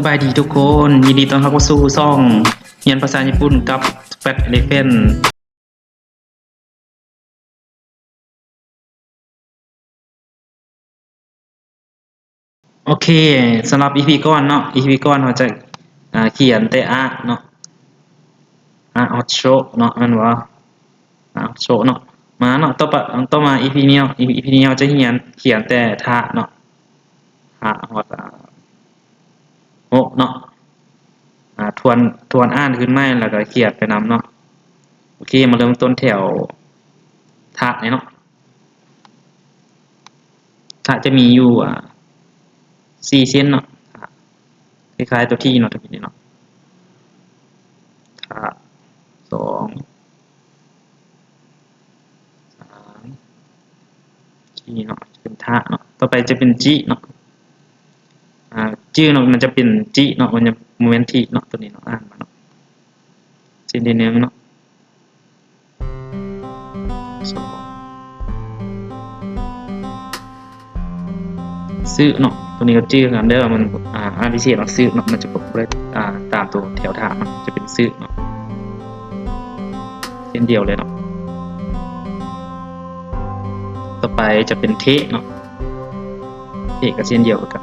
ສະບາຍດີທຸກຄົນ, ຍິນດີຕ້ອນຮັບເຂົ້າສູ່ຊ່ອງຮຽນພາສາຍີ່ປຸ່ນກັບ Fat Elephant. ໂອເຄ, ສຳລັບອີພີກ່ອນເນາະ, ອີພີກ່ອນເຮົາຈະ ອາ ຂຽນແຕ່ ອະ ເນາະ, ອະ ຮອດ ໂຊ ເນາະ, ແມ່ນບໍ່? ອາ ໂຊເນາະ. ມາເນາະ, ຕໍ່ໄປ ຕໍ່ມາ ອີພີນີ້ເນາະ, ອີ ອີພີນີ້ເຮົາຈະຮຽນຂຽນແຕ່ ທະ ເນາະ, ທະ ຮອດ ອາ ໂຮະ ເນາະ. ອາ ທວນ ທວນອ່ານຄືນໃໝ່ ແລ້ວກໍຂຽນໄປນຳເນາະ. ໂອເຄ, ມາເລີ່ມຕົ້ນແຖວ ທະ ນີ້ເນາະ. ທະຈະມີຢູ່ ອາ ສີ່ເສັ້ນເນາະ, ທະ ຄ້າຍໆຕົວທີເນາະ, ຕົວນີ້ເນາະ, ທະ ສອງ ສາມ ສີ່ເນາະ, ຈະເປັນທະເນາະ. ຕໍ່ໄປຈະເປັນຈິເນາະ, ອາ ຈື່ເນາະ, ມັນຈະເປັນຈິເນາະ, ມັນຈະ ບໍ່ແມ່ນທິເນາະ, ຕົວນີ້ເນາະ, ອ່ານມາເນາະ, ເສັ້ນທີໜຶ່ງເນາະ. ຊຶເນາະ, ຕົວນີ້ກໍຈື່ຄືກັນເດີ, ມັນ ອາ ອ່ານພິເສດວ່າຊຶເນາະ, ມັນຈະບໍ່ໄດ້ ອາ ຕາມຕົວແຖວທະເນາະ, ຈະເປັນຊຶເນາະ, ເຊັ່ນດຽວເລີຍເນາະ. ຕໍ່ໄປຈະເປັນເທະເນາະ, ເທະກໍເຊັ່ນດຽວຄືກັນ.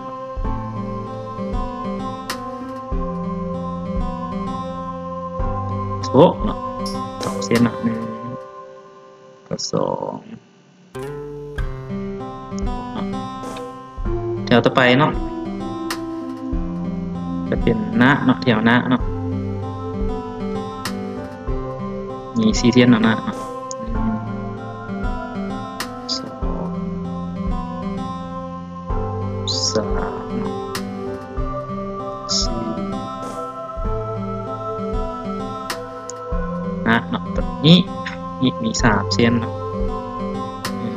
ໂທະເນາະ, ສອງເສັ້ນເນາະ, ໜຶ່ງ ກໍສອງເນາະ. ແຖວຕໍ່ໄປເນາະ ຈະເປັນນະເນາະ, ແຖວນະເນາະ, ມີສີ່ເສັ້ນເນາະ, ນະເນາະ, ໜຶ່ງ ສອງ ສາມ ສີ່ ນະເນາະ. ຕົວນີ້ ນີ້ມີສາມເສັ້ນເນາະ, ໜຶ່ງ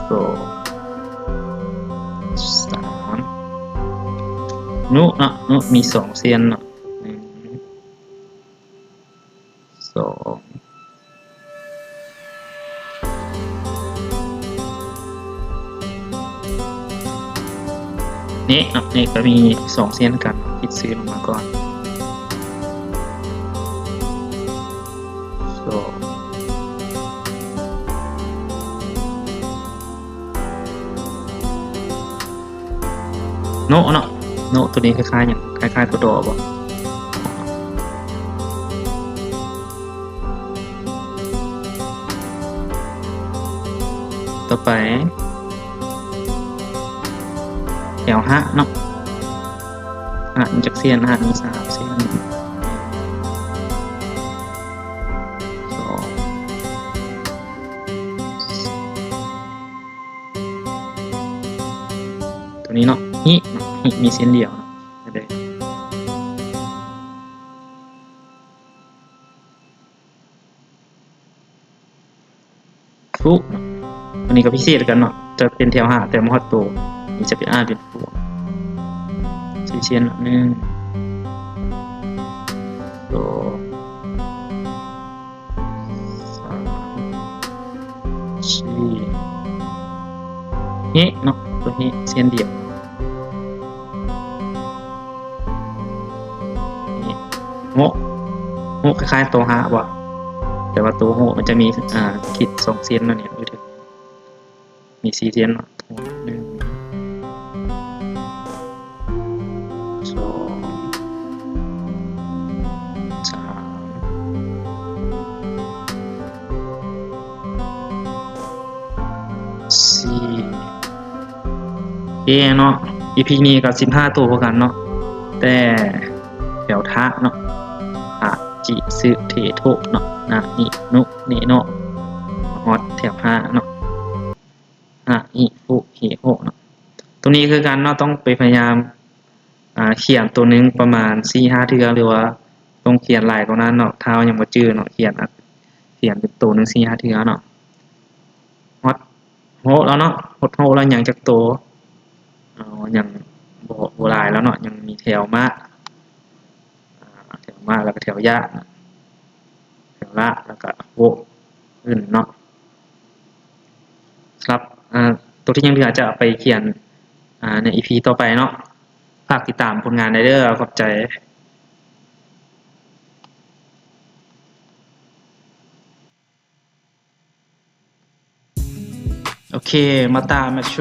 ສອງ ສາມ. ນຸເນາະ, ນຸມີສອງເສັ້ນເນາະ, ໜຶ່ງ ສອງ ເນະເນາະ, ເນະກໍມີສອງເຊັ່ນກັນ, ຜິດຊື່ລົງມາກ່ອນ, ສອງ ໂນະເນາະ, ໂນະ ຕົວນີ້ຄ້າຍໆຫຍັງ? ຄ້າຍໆຕົວດໍບໍ? ຕໍ່ໄປ ແຖວຮະເນາະ, ຮະມີຈັກເສັ້ນ? ຮະມີສາມເສັ້ນ, ສອງ ຕົວນີ້ເນາະ, ຫິເນາະ, ຫິມີເສັ້ນດຽວເນາະ, ເດີ ຟຸເນາະ, ອັນນີ້ກໍພິເສດຄືກັນເນາະ, ຈະເປັນແຖວຮະ ແຕ່ມາຮອດໂຕ ນີ້ຈະເປັນ ອ່ານເປັນຟຸ, ສີ່ເຊັ່ນ, ໜຶ່ງ ສອງ ສາມ ສີ່ ເຮເນາະ, ຕົວເຮເຊັ່ນດຽວ, ໂຮ ໂຮຄ້າຍໆໂຕຮະບໍ? ແຕ່ວ່າໂຕໂຮມັນຈະມີ ອ່າ ຂີດສອງເສັ້ນເນາະ, ນີ້ ມີສີ່ເສັ້ນເນາະ, ໜຶ່ງ ສອງ ສາມ ສີ່ ເອເນາະ. ອີພີນີ້ກໍສິບຫ້າໂຕຄືກັນເນາະ, ແຕ່ແຖວທະເນາະ, ທະ ຈິ ຊຶ ເທ ໂທເນາະ, ນະ ນິ ນຸ ເນ ເນາະ, ຮອດແຖວຮະເນາະ, ຮະ ຫິ ຟຸ ເຮ ໂຮເນາະ. ຕົວນີ້ຄືກັນເນາະ, ຕ້ອງໄປພະຍາຍາມ ອ່າ ຂຽນໂຕໜຶ່ງປະມານສີ່ຫ້າເທື່ອ ຫຼືວ່າຕ້ອງຂຽນຫຼາຍກວ່ານັ້ນເນາະ, ຖ້າເຮົາຍັງບໍ່ຈື່ເນາະ, ຂຽນ ຂຽນເປັນໂຕໜຶ່ງສີ່ຫ້າເທື່ອເນາະ. ຮອດໂຮແລ້ວເນາະ, ຮອດໂຮແລ້ວຍັງຈັກໂຕ? ເອົາ ຍັງບໍ່ ບໍ່ຫຼາຍແລ້ວເນາະ, ຍັງມີແຖວມະ ອ່າ ແຖວມະ ແລ້ວກໍແຖວຍະ ແຖວລະ ແລ້ວກໍໂຮອື່ນເນາະ. ສຳລັບ ອ່າ ໂຕທີ່ຍັງເຫຼືອຈະເອົາໄປຂຽນ ອ່າ ໃນອີພີຕໍ່ໄປເນາະ. ຝາກຕິດຕາມຜົນງານໄດ້ເດີ. ຂອບໃຈ. ໂອເຄ ມາຕາມາໂຊ.